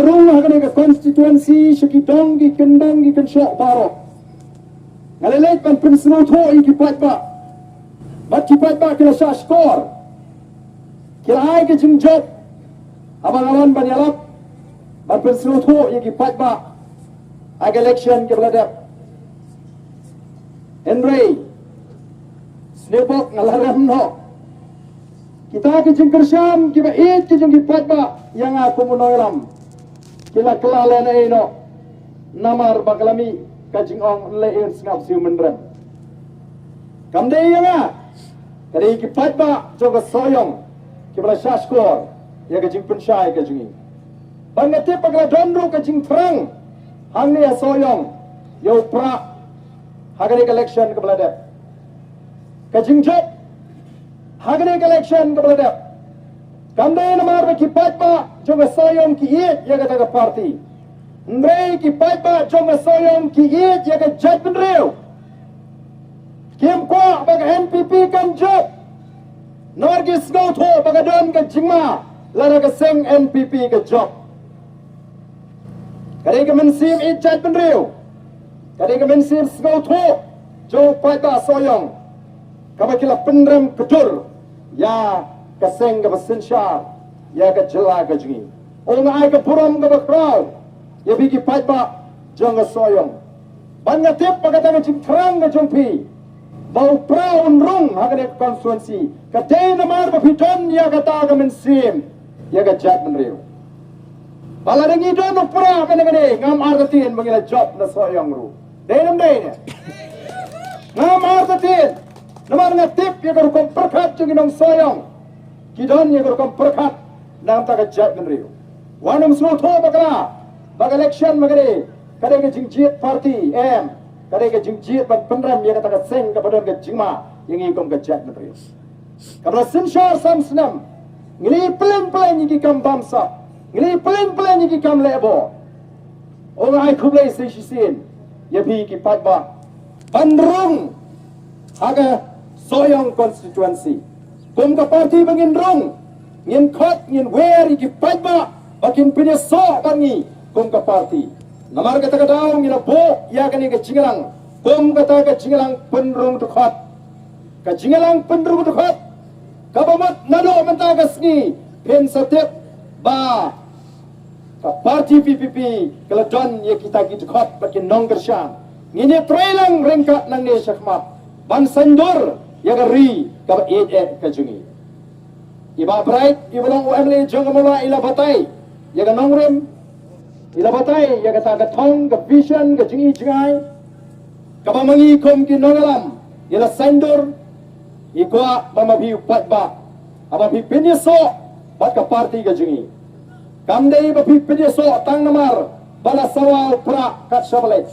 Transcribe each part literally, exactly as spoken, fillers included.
Tung ha kane ka constituency sha ki dong ki kyndong ki kynshoh baroh. Nga la leit ban pynsngewthuh ïa ki paidbah. Bad ki paidbah ki la shah shkor. Ki la ai ka jingjop. Haba nga wan ban ïalap ban pynsngewthuh ïa ki paidbah ha ka election kaba la dep. Hynrei sniewbok nga la rem noh. Kita ki jingkyrshan kiba ïeit ki jong ki paidbah ïa nga kum u nongïalam ki la kylla lehnohei noh. Namar ba ka la mih ka jingong, leh ïa u sngap siew mynrem. Kam dei ïa nga, ka dei ki paidbah jong ka Sohiong kiba la shah shkor ïa ka jingpynshai ka jong ngi. Bad nga tip ba ka la don ruh ka jingthrang hangne ha Sohiong ïa u Prah ha kane ka election kaba la dep. Ka jingjop ha kane ka election kaba la dep kam dei namar ba ki paidbah jong ka Sohiong ki ïeit ïa kata ka party. Hynrei ki paidbah jong ka Sohiong ki ïeit ïa ka jaitbynriew. Kim kwah ba ka N P P kan jop. Namar ki sngewthuh ba ka don ka jingma lada ka seng N P P ka jop. Ka dei ka mynsiem ïeit jaitbynriew, ka dei ka mynsiem sngewthuh jong u paidbah Sohiong kaba ki la pynrem kdur ïa ka seng kaba synshar ïa ka jylla ka jong ngi. Ong ai ka burom kaba khraw ïa phi ki paidbah jong ka Sohiong. Bad nga tip ba kata ka jingthrang ka jong phi ba u Prah un rung ha kane ka constituency ka dei namar ba phi don ïa kata ka mynsiem ïa ka jaitbynriew. Ba lada ngi don u Prah kane kane ngam artatien ba ngi la jop na Sohiong ruh. Dei nam dei ne? Ngam artatien. Namar nga tip ïa ka rukom pyrkhat jong ki nong Sohiong. Ki don ïa ka rukom pyrkhat na ka bynta ka jaitbynriew. Wat nym sngewthuh bakla ba ka election ma ka dei ka dei ka jingjied party, em, ka dei ka jingjied ban pynrem ïa kata ka seng kaba don ka jingma ïa ngi kum ka jaitbynriew. Kaba la synshar san snem ngi la ïa pynlong pynlong ïa ki kam bamsap, ngi la ïa pynlong pynlong ïa ki kam leh bor. Ong ai khublei sa shisien ïa phi ki paidbah ban rung ha ka Sohiong constituency. Kum ka party ba ngin rung, ngin khot, ngin wer ïa ki paidbah ba kin pynïasoh bad ngi kum ka party. Namar kata ka daw ngi la buh ïa kane ka jingïalang kum kata ka jingïalang pynrung dkhot. Ka jingïalang pynrung dkhot kaba mut naduh mynta ka sngi phin sa tip ba ka party V P P ka la don ïa kita ki dkhot bad ki nongkyrshan. Ngin ïatrei lang ryngkat nangne shakhmat ban saiñdur ïa ka ri kaba ïeit eh ka jong ngi. I Bah Bright iba long u M L A jong ka Mawlai i la batai ïa ka nongrim, i la batai ïa kata ka thong, ka vision, ka jingi jingai kaba ma ngi kum ki nongïalam i la saiñdur. I kwah ba ma phi u paidbah haba phi pynïasoh bad ka party ka jong ngi, kam dei ba phi pynïasoh tang namar ba la sawa u Prah kat shaba leit.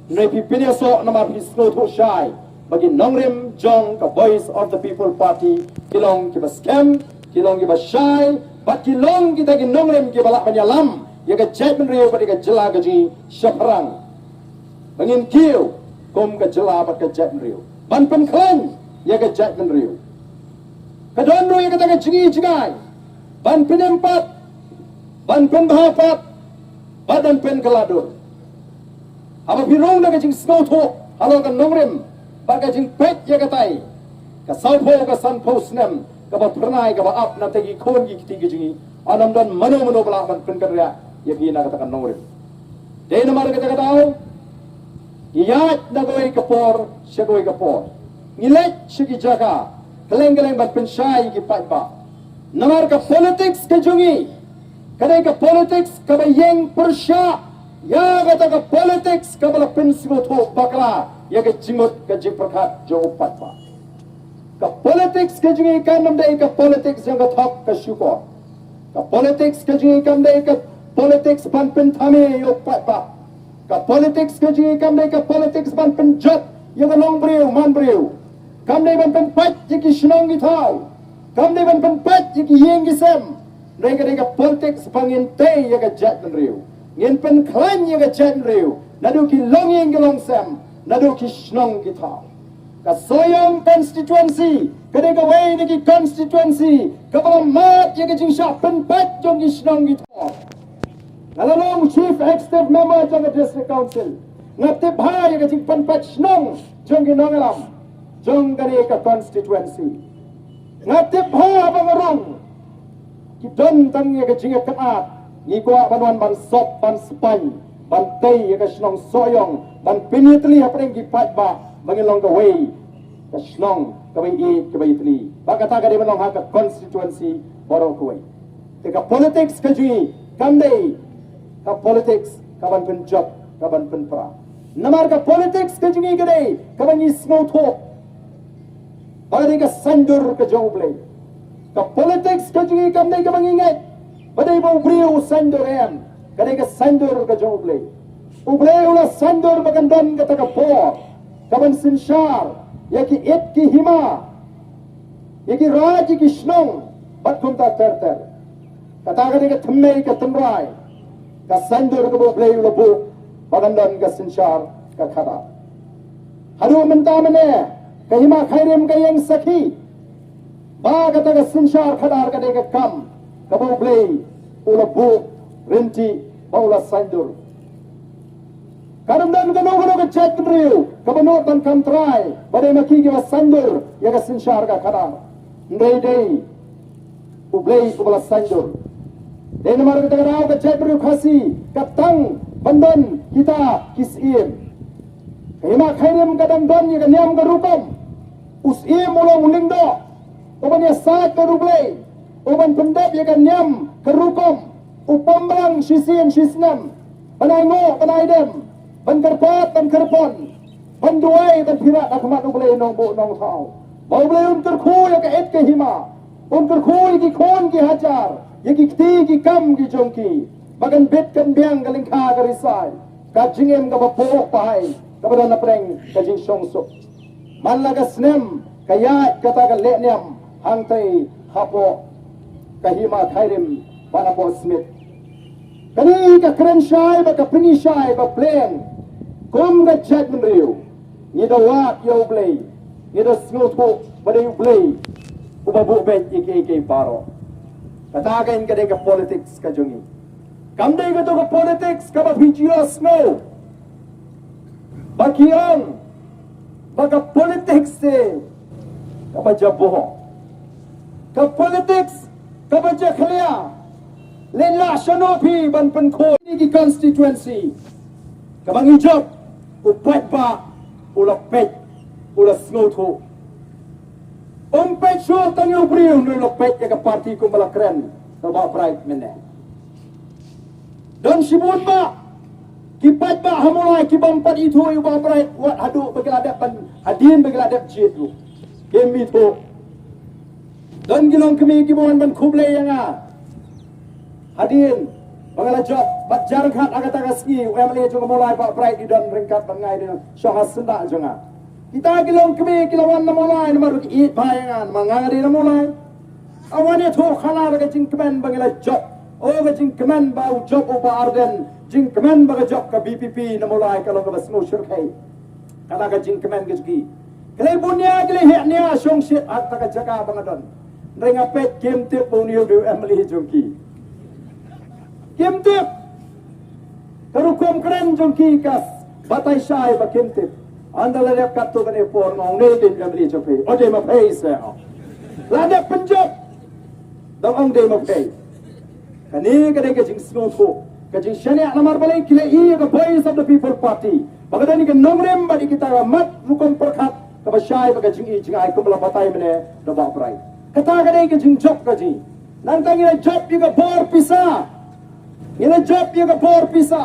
Hynrei phi pynïasoh namar phi sngewthuh shai ba ki nongrim jong ka Voice of the People Party ki long kiba skhem, ki long kiba shai bad ki long kita ki nongrim kiba lah ban ïalam ïa ka jaitbynriew bad ïa ka jylla ka jong ngi shaphrang. Ba ngin kiew kum ka jylla bad ka jaitbynriew ban pynkhlaiñ ïa ka jaitbynriew. Ka don ruh ïa kata ka jingi jingai ban pynim pat, ban pynbha pat bad ban pynkylla dur. Haba phi rung da ka jingsngewthuh halor ka nongrim bad ka jingpeit ïa katai ka sawphew ka sanphew snem kaba phyrnai kaba ap na ki khun ki kti ki jong ngi, ym don mano mano ba lah ban pynkynriah ïa phi na kata ka nongrim. Dei namar kata ka daw ngi ïaid na kawei ka por sha kawei ka por, ngi leit sha ki jaka kylleng kylleng ban pynshai ïa ki paidbah. Namar ka politics ka jong ngi ka dei ka politics kaba ïeng pyrshah ïa kata ka politics kaba la pynsngewthuh bakla ïa ka jingmut ka jingpyrkhat jong u paidbah. Ka politics ka jong ngi kam dei ka politics jong ka thok ka shukor. Ka politics ka jong ngi kam dei ka politics ban pynthame ïa u paidbah. Ka politics ka jong ngi kam dei ka politics ban pynjot ïa ka nongbriew manbriew. Kam dei ban pynpait ïa ki shnong ki thaw. Kam dei ban pynpait ïa ki ïing ki sem. Hynrei ka dei ka politics ba ngin tei ïa ka jaitbynriew, ngin pynkhlaiñ ïa ka jaitbynriew naduh ki longïing ki longsem, naduh ki shnong ki thaw. Ka Sohiong constituency ka dei kawei na ki constituency kaba la mad ïa ka jingshah pynpait jong ki shnong ki thaw. Nga la long Chief Executive Member jong ka District Council. Nga tip bha ïa ka jingpynpait shnong jong ki nongïalam jong kane ka constituency. Nga tip bha ba nga rung, ki don tang ïa ka jingïakynad. Ngi kwah ban wan ban sop, ban spaiñ, ban tei ïa ka shnong Sohiong, ban pynïatylli hapdeng ki paidbah ba ngin long kawei ka shnong kaba ïeit, kaba ïatylli. Ba kata ka dei ban long ha ka constituency baroh kawei. Te ka politics ka jong ngi kam dei ka politics kaban pynjot, kaban pynpra. Namar ka politics ka jong ngi ka dei kaba ngi sngewthuh ba ka dei ka saiñdur ka jong U Blei. Ka politics ka jong ngi kam dei kaba ngi ngeit ba dei ba u briew u saiñdur, em. Ka dei ka saiñdur ka jong U Blei. U Blei u la saiñdur ba kan don kata ka bor kaban synshar ïa ki it ki hima, ïa ki raid, ïa ki shnong bad kumta ter ter. Kata ka dei ka thymmei ka tynrai, ka saiñdur kaba U Blei u la buh ba kan don ka synshar ka khadar. Haduh mynta mynne ka hima Khyrim ka ïeng sakhi ba kata ka synshar khadar ka dei ka kam kaba U Blei u la buh ryntih ba u la saiñdur. Ka dang don kano kano ka jaitbynriew kaba nud ban kam trai ba dei ma ki kiba saiñdur ïa ka synshar ka khadar. Hynrei dei U Blei uba la saiñdur. Dei namar kata ka daw ka jaitbynriew Khasi ka tang ban don kita ki syiem. Ka hima Khyrim ka dang don ïa ka niam ka rukom. U syiem u long u lyngdoh uban ïasaid bad U Blei, uban pyndep ïa ka niam ka rukom, u pynblang shisien shisnem, ban ai nguh ban ai dem, ban kyrpad ban kyrpon, ban duwai ban pyrkhat ha khmat U Blei Nongbuh Nongthaw. Ba U Blei un kyrkhu ïa ka it ka hima, un kyrkhu ïa ki khun ki hajar, ïa ki kti ki kam ki jong ki, ba kan bit kan biang ka lyngkha ka risai, ka jingim kaba phuh pahai kaba don hapdeng ka jingshongsuk. Man la ka snem ka ïaid kata ka lehniam hangtei hapoh ka hima Khyrim bad hapoh Smit. Kane ka kren shai bad ka pyni shai ba pleng kum ka jaitbynriew ngi da wad ïa U Blei, ngi da sngewthuh ba dei U Blei uba buh beit ïa kiei kiei baroh. Kata ka dei ka politics ka jong ngi. Kam dei kato ka politics kaba phi ju ïohsngew ba ki ong ba ka politics te kaba jaboh, ka politics kaba jakhlia. Leit lah shano phi ban pynkhuid ïa ki constituency kaba ngi jop, u paidbah u la peit, u la sngewthuh. Um peit shuh tang ïa u briew, hynrei u la peit ïa ka party kumba la kren da u Bah Bright mynne. Don shibun bah ki paidbah ha Mawlai ki bym pat ithuh ïa u Bah Bright wat haduh ba ki la dep ban, hadien ba ki la dep jied ruh kim ithuh. Don ki longkmie kiba wan ban khublei ïa nga hadien ba nga la jop, bad jar ryngkat ha kata ka sngi u M L A jong ka Mawlai Bah Bright i don ryngkat bad nga, i don shong ha syndah jong nga. Kita ki longkmie ki la wan na Mawlai namar ki ïeit bha ïa nga namar nga dei na Mawlai. Ka wan ïathuh khana da ka jingkmen ba ngi la jop. O ka jingkmen ba u jop u Bah Ardent, jingkmen ba ka jop ka V P P na Mawlai ka long kaba sngewshyrkhei. Kata ka jingkmen ka jong ki. Ki la bun nia, ki la heh nia shong shit ha kata ka jaka ba nga don. Hynrei nga peit kim tip ba une u dei u M L A jong ki. Kim tip. Ka rukom kren jong ki ka batai shai ba kim tip. Ynda la dep katto katne por nga ong dei, dei M L A jong phi. O dei ma phi se. La dep pynjop. Dang ong dei ma phi. Kane ka dei ka jingsngewthuh, ka jingshaniah namar balei ki la ïohi ïa ka Voice of the People Party ba ka don ïa ka nongrim bad ïa kita ka mat rukom pyrkhat kaba shai bad ka jingi jingai kumba la batai mynne da u Bah Bright. Kata ka dei ka jingjop ka jong ngi. Nangta ngi la jop ïa ka bor pisa. Ngi la jop ïa ka bor pisa.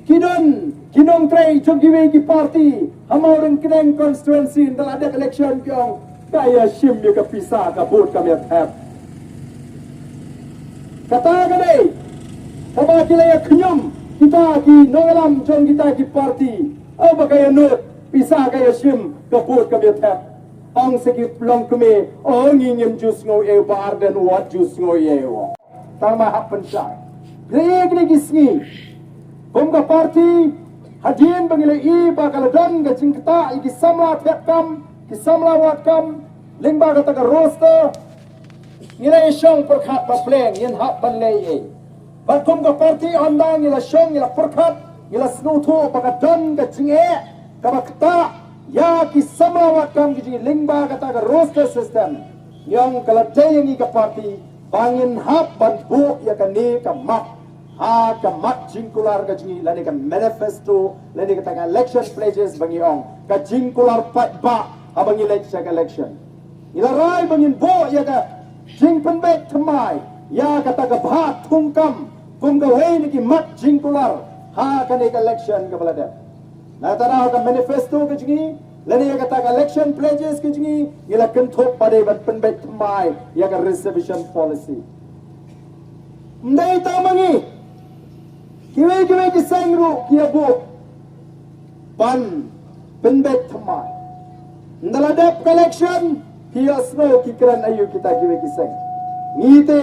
Ki don ki nongtrei jong kiwei ki party ha Mawryngkneng constituency, ynda la dep election ki ong ka ïashim ïa ka pisa, ka vote kam ïathep. Kata ka dei kaba ki la ïa khñium kita ki nongïalam jong kita ki party. O ba ka ïanud, pisa ka ïashim, ka vote kam ïathep. Ong sa ki longkmie, o ngi ngim ju sngew ïa u Bah Ardent, wat ju sngew ïa u. Tang ma hap pynshai. Ngi ïa kine ki sngi kum ka party, hadien ba ngi la ïohi ba ka la don ka jingktah ïa ki samla thep kam, ki samla wad kam lyngba kata ka roster, ngi la ïa shong pyrkhat ba pleng ngin hap ban leh ei. Bad kum ka party ynda ngi la shong, ngi la pyrkhat, ngi la sngewthuh ba ka don ka jingeh kaba ktah ïa ki samla wad kam ki jong ngi lyngba kata ka roster system. Ngi ong ka la dei ïa ngi ka party ba ngin hap ban buh ïa kane ka mat ha ka mat jingkular ka jong ngi, lane ka manifesto, lane kata ka election pledges ba ngi ong, ka jingkular paidbah haba ngi leit sha ka election. Ngi la rai ba ngin buh ïa ka jingpynbeit thymmai ïa kata ka bha thungkam kum kawei na ki mat jingkular ha kane ka election kaba la dep. Na kata ka manifesto ka jong ngi, lane ïa kata ka election pledges ka jong ngi, ngi la kynthup ba dei ban pynbeit thymmai ïa ka reservation policy. Ym dei tang ma ngi, kiwei kiwei ki seng ruh ki ïa buh ban pynbeit thymmai. Ynda la dep ka election, phi ïohsngew ki kren aïu kita kiwei ki seng. Ngi te,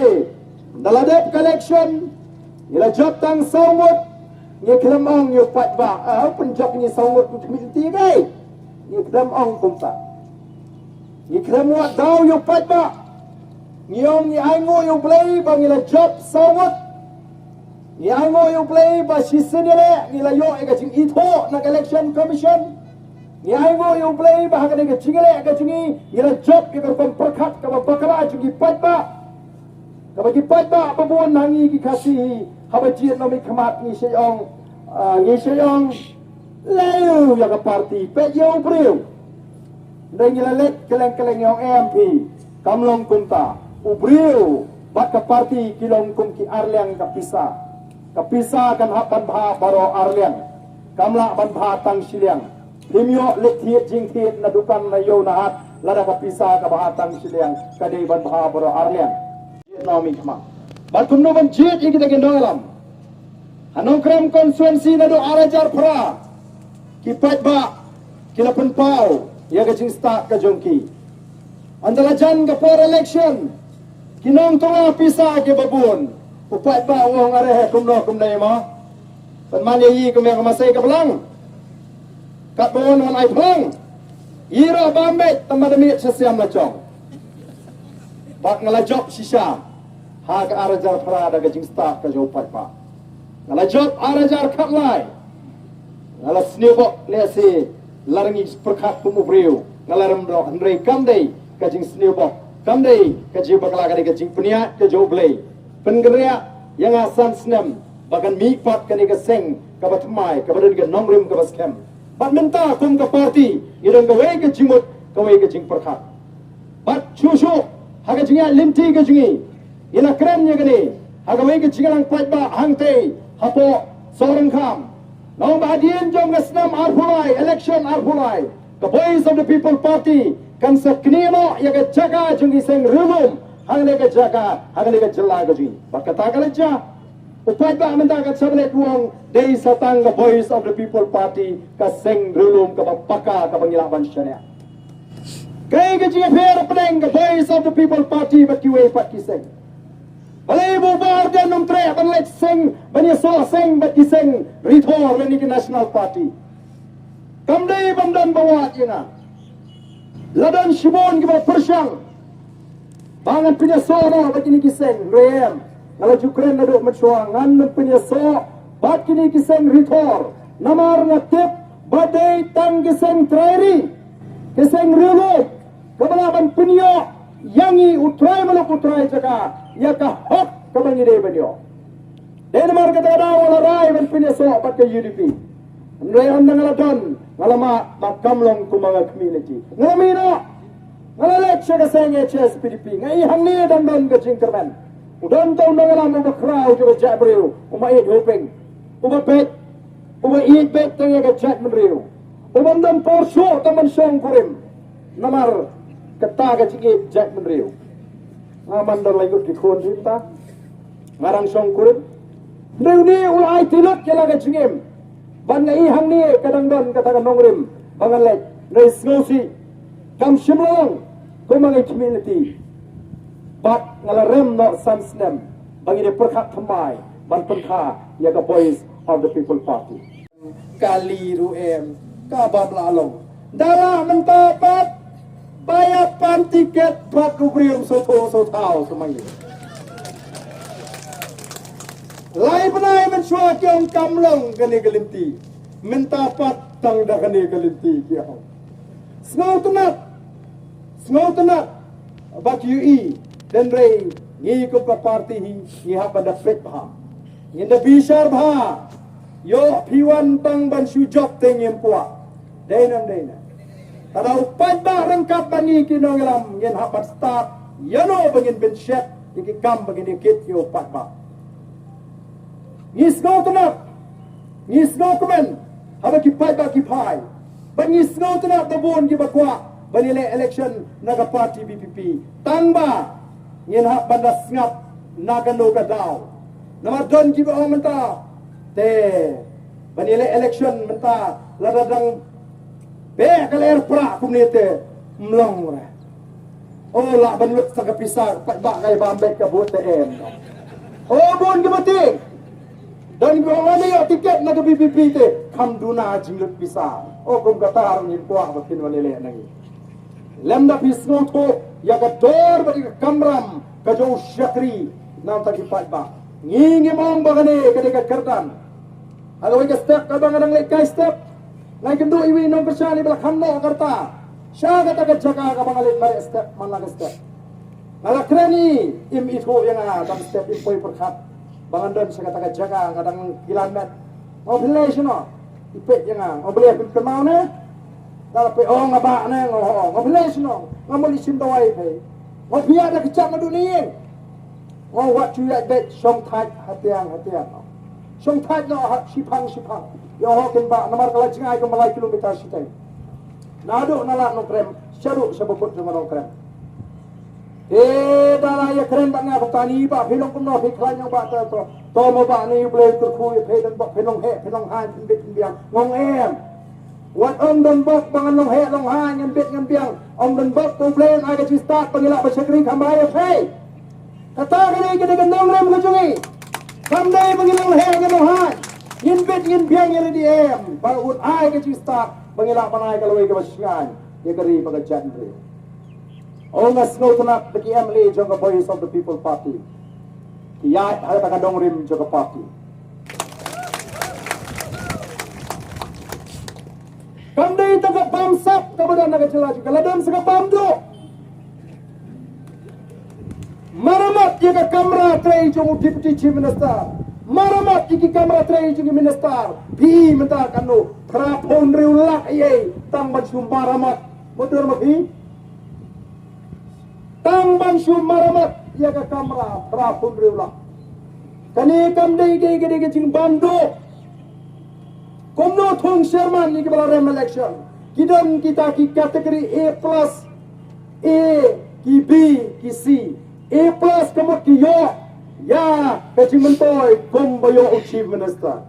ynda la dep ka election, ngi la jop tang saw ngut, ngi khlem ong ïa u paidbah, ah, pynjop ngi saw ngut, u khmih lynti ngi. Ngi khlem ong kumta. Ngi khlem wad daw ïa u paidbah. Ngi ong ngi ainguh ïa U Blei ba ngi la jop saw ngut. Ngi ainguh ïa U Blei ba shisien ïaleh ngi la ïoh ïa ka jingithuh na ka Election Commission. Ngi ainguh ïa U Blei ba ha kane ka jingïaleh ka jong ngi, ngi la jop ïa ka rukom pyrkhat kaba bakla jong ki paidbah. Kaba ki paidbah ba bun na ngi ki Khasi hi, haba jied na mih khmat ngi shait ong, ah, ngi shait ong, leh ïa ka party, peit ïa u briew. Hynrei ngi la leit kylleng kylleng, ngi ong em phi, kam long kumta. U briew bad ka party ki long kum ki arliang ka pisa. Ka pisa kan hap ban bha baroh arliang, kam lah ban bha tang shiliang. Phim ïoh leit thied jingthied na dukan na ïew na hat lada ka pisa ka bha tang shiliang, ka dei ban bha baroh arliang. Jied na mih khmat. Bad kumno ban jied ïa kita ki nongïalam? Ha Nongkrem constituency naduh ar hajar phra, ki paidbah ki la pynpaw ïa ka jingstad ka jong ki. Ynda la jan ka por election, ki nongthoh pisa kiba bun, u paidbah u ong, are he, kumno kumne ma. Pynman ïa i kum ïa ka masai ka blang. Katba wan wan ai phlang. I ruh bam beit, tang ba da miet sha siam la jong. Bad nga la jop shisha ha ka ar hajar phra da ka jingstad ka jong u paidbah. Nga la jop ar hajar khatlai. Nga la sniewbok lehse la rngi pyrkhat kum u briew. Nga la rem doh, hynrei kam dei ka jingsniewbok, kam dei ka jingbakla, ka dei ka jingpynïaid ka jong U Blei. Pynkynriah ïa nga san snem ba kan mih pat kane ka seng kaba thymmai, kaba don ka nongrim kaba skhem. Bad mynta kum ka party ngi don kawei ka jingmut, kawei ka jingpyrkhat. Bad shuh shuh ha ka jingïaid lynti ka jong ngi, ngi la kren ïa kane ha kawei ka jingïalang paidbah hangtei hapoh Sohryngkham. Nga ong ba hadien jong ka snem arphew lai, election arphew lai, ka Voice of the People Party kan sa knieh noh ïa ka jaka jong ki seng riewlum ha kane ka jaka, ha kane ka jylla ka jong ngi. Bad kata ka la jia. U paidbah mynta ka Chablet u ong, dei sa tang ka Voice of the People Party ka seng riewlum kaba paka kaba ngi lah ban shaniah. Kaei ka jingïapher hapdeng ka Voice of the People Party bad kiwei pat ki seng? Balei ba u Bah Ardent um treh ban leit seng, ban ïasoh seng bad ki seng Ri Thor lane ki National Party? Kam dei bym don ba wad ïa nga. La don shibun kiba pyrshang ba ngan pynïasoh noh bad kine ki seng, hynrei em. Nga la ju kren naduh mynshuwa, ngan ym pynïasoh bad kine ki seng Ri Thor. Namar nga tip ba dei tang ki seng trai ri, ki seng riewlum, kaba lah ban pynïoh ïa ngi, u trai muluk u trai jaka, ïa ka hok kaba ngi dei ban ïoh. Dei namar kata ka daw nga la rai ban pynïasoh bad ka U D P. Hynrei ynda nga la don, nga la mad ba kam long kumba nga khmih lynti. Nga la mih noh. Nga la leit sha ka seng H S P D P. Nga i hangne dang don ka jingkyrmen. U don uta u nongïalam uba khraw jong ka jaitbynriew, u Maieit Hoping, uba beit, uba ïeit beit tang ïa ka jaitbynriew, u bym don por shuh tang ban shongkurim namar kata ka jingïeit jaitbynriew. Nga man don laingut ki khun ri mynta, nga dang shongkurim. Hynrei une u la aiti lut ïa la ka jingim. Bad nga i hangne ka dang don kata ka nongrim ba ngan leit. Hynrei sngewsih, kam shym la long kumba nga khmih lynti. Bad nga la rem noh san snem ba ngi dei pyrkhat thymmai ban pynkha ïa ka Voice of the People Party. Kali ruh em, ka bym lah long. Da lah mynta pat ba ïa pan tiket bad u briew sawthuh sawthaw sha ma ngi. Lai bnai mynshuwa ki ong kam long kane ka lynti. Mynta pat tang da kane ka lynti ki ong. Sngewtynnat. Sngewtynnat. Bad ïohi. Hynrei ngi kum ka party hi ngi hap ban da peit bha. Ngin da bishar bha. Ïoh phi wan tang ban shu jop te ngim kwah. Dei nang dei nang. Lada u paidbah ryngkat bad ngi ki nongïalam ngin hap ban start ïano ba ngin pynshet ïa ki kam ba ngin ïa kit ïa u paidbah. Ngi sngewtynnat, ngi sngewkmen haba ki paidbah ki phai. Bad ngi sngewtynnat ba bun kiba kwah ban ïaleh election na ka party V P P. Tang ba ngin hap ban da sngap na kano ka daw. Namar don kiba ong mynta te ban ïaleh election mynta lada dang beh ka lyer prah kumne te ym long re. O lah ban lut sa ka pisa pat ba kai bam beh ka vote te em. O bun kiba tieng. Don kiba ong ïa tiket na ka V P P te kham duna jinglut pisa. O kum kata ruh ngim kwah ba kin wan ïaleh na ngi. Lem da phi sngewthuh ïa ka dor bad ïa ka kamram ka jong u shakri na ka bynta ki paidbah. Ngi ngim ong ba kane ka dei ka kyrdan. Ha kawei ka step kaba nga dang leit kai step. Nga ïakynduh iwei i nongkyrshan iba la kham noh ka rta sha kata ka jaka kaba nga leit mareh step man la ka step. Nga la kren, im ithuh ïa nga dang step, im poi pyrkhat ba ngan don sha kata ka jaka, nga dang kilan met. Nga phi leh shano? I peit ïa nga. Nga phi leh, phi kynmaw ne? Nga la peit, oh nga bah ne, nga oh, nga phi leh shano? Nga mut i shim dawai phi. Nga phi ïa da ka jaka naduh ne ïing. Nga wat shu ïaid beit shong thait hatiang hatiang. Shong thait noh ha shiphang shiphang. Ïa ho kin bah namar ka la jngai kumba lai kilometer shiteng. Naduh na Lad Nongkrem shaduh sha bakut jong Nongkrem. Te da la ïa kren bad nga, ba tani bah phi long kumno, phi khlaiñ noh bah, to to to mo bah, ne U Blei u kyrkhu ïa phi, don bok phi long heh phi long haiñ, phin bit phin biang. Nga ong em. Wat ong don bok ba ngan long heh long haiñ, ngan bit ngan biang. Ong don bok ba U Blei un ai ka jingstad ba ngi lah ban shakri kham bha ïa phi. Kata ka dei ka dei ka nongrim ka jong ngi. Kam dei ba ngi long heh ngi long haiñ, ngin bit ngin biang ïa lade em. Ba un ai ka jingstad ba ngi lah ban ai ka lawei kaba shngaiñ ïa ka ri bad ka jaitbynriew. Ong nga sngewtynnat ba ki M L A jong ka Voice of the People Party ki ïaid ha kata ka nongrim jong ka party. Kam dei tang ka bamsap kaba don ha ka jylla jong ka, la don sa ka bamduk. Maramat ïa ka kamra trei jong u Deputy Chief Minister. Maramat ïa ki kamra trei jong ki minister. Phi mynta katno, phra phew hynriew lak ïa tang ban shu maramat. Mutdur ma phi? Tang ban shu maramat ïa ka kamra phra phew hynriew lak. Kane kam dei ka dei ka jingbam duh. Kumno thung chairman ïa kiba la rem election? Ki don kita ki category A plus, A, ki B, ki C. A plus ka mut ki ïoh ïa ka jingmyntoi kumba ïoh u Chief Minister.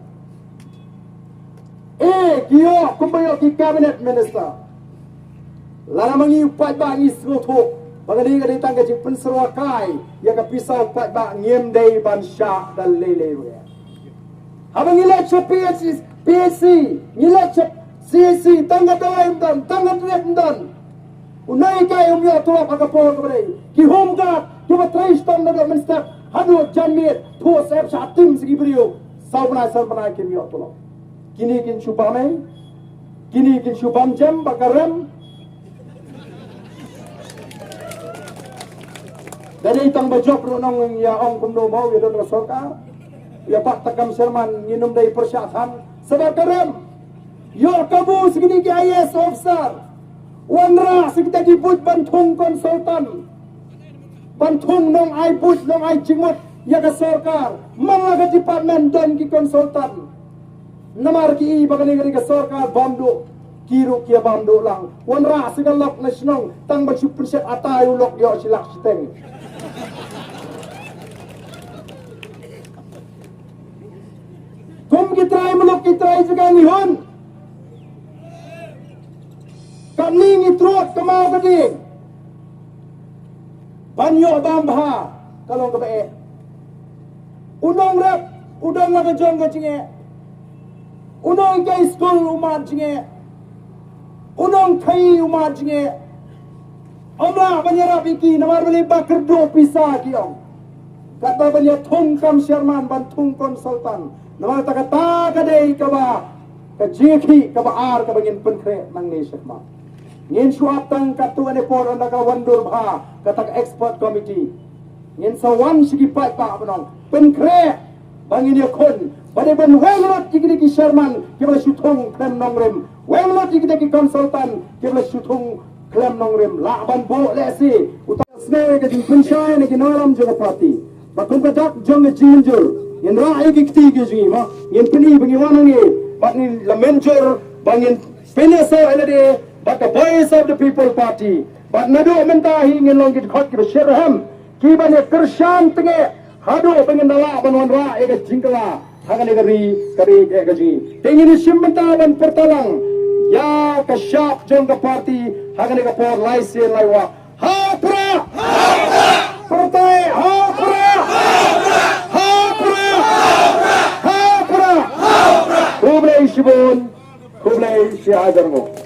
Eh, ki ïoh kumba ïoh ki cabinet minister. Lada ma ngi u paidbah ngi sngewthuh ba kane ka dei tang ka jingpynsyrwa kai ïa ka pisa u paidbah, ngim dei ban shah da lei lei ruh. Haba ngi leit sha P H C, P H C, ngi leit sha C H C, tang ka dawai ym don, tang ka drip ym don. U nonghikai um ïoh tulop ha ka por kaba dei. Ki home guard kiba trei shitom naduh mynstep haduh janmiet, thuh sep sha tim sha ki briew. Saw bnai san bnai kim ïoh tulop. Kine kin shu bam ei? Kine kin shu bam jem bad ka rem? Da dei tang ba jop ruh nong ïa ong kumno mo ïa don ka sorkar. Ïa pat takam chairman ngin ym dei pyrshah than. Sa bad ka rem. Ïoh kabu sha kine ki I A S officer. Wanrah sha kita ki buit ban thung consultant, ban thung nong ai buit nong ai jingmut ïa ka sorkar. Man la ka department don ki consultant. Namar ki i ba kane ka dei ka sorkar bam duh, ki ruh ki ïa bam duh lang. Wanrah sha ka lok na shnong tang ban shu pynshet atai u lok ïoh shi lak shiteng. Kum ki trai muluk ki trai jaka ngi hun. Kane ngi trud ka maw ka dieng ban ïoh bam bha ka long kaba eh. U nongrep u don la ka jong ka jingeh. U nonghikai skul u mad jingeh. U nongkhaii u mad jingeh. Ym lah ban ïarap ïa ki namar balei? Ba kyrduh pisa ki ong. Kata ban ïa thung kam chairman ban thung consultant. Namar kata kata ka dei kaba ka jingkhih kaba ar kaba ngin pynkhreh nangne shakhmat. Ngin shu ap tang katto katne por ynda ka wan dur bha kata ka expert committee. Ngin sa wan sha ki paidbah ban ong pynkhreh ba ngin ïakhun ba dei ban weng lut ïa kine ki chairman kiba la shu thung khlem nongrim, weng lut ïa kine ki consultant kiba la shu thung khlem nongrim, lah ban buh lehse uta. Sngew ïa ka jingpynshai na ki nongïalam jong ka party. Ba kum ka dak jong ka jingmynjur ngin rah ïa ki kti ki jong ngi, ma ngin pyni ba ngi wan hangne bad ngin la mynjur ba ngin pynïasoh ïa lade bad ka Voice of the People Party. Bad naduh mynta hi ngin long ki dkhot kiba shitrhem kiba ïa kyrshan tngeh haduh ba ngin da lah ban wanrah ïa ka jingkylla ha kane ka ri, ka ri ka jong ngi. Te ngin ïa shim bynta ban pyrta lang ïa ka shap jong ka party ha kane ka por lai sien lai wah. Ha u Prah! Pyrthei, ha u Prah! Ha u Prah! Ha u Prah! Khublei shibun, khublei shihajar nguh.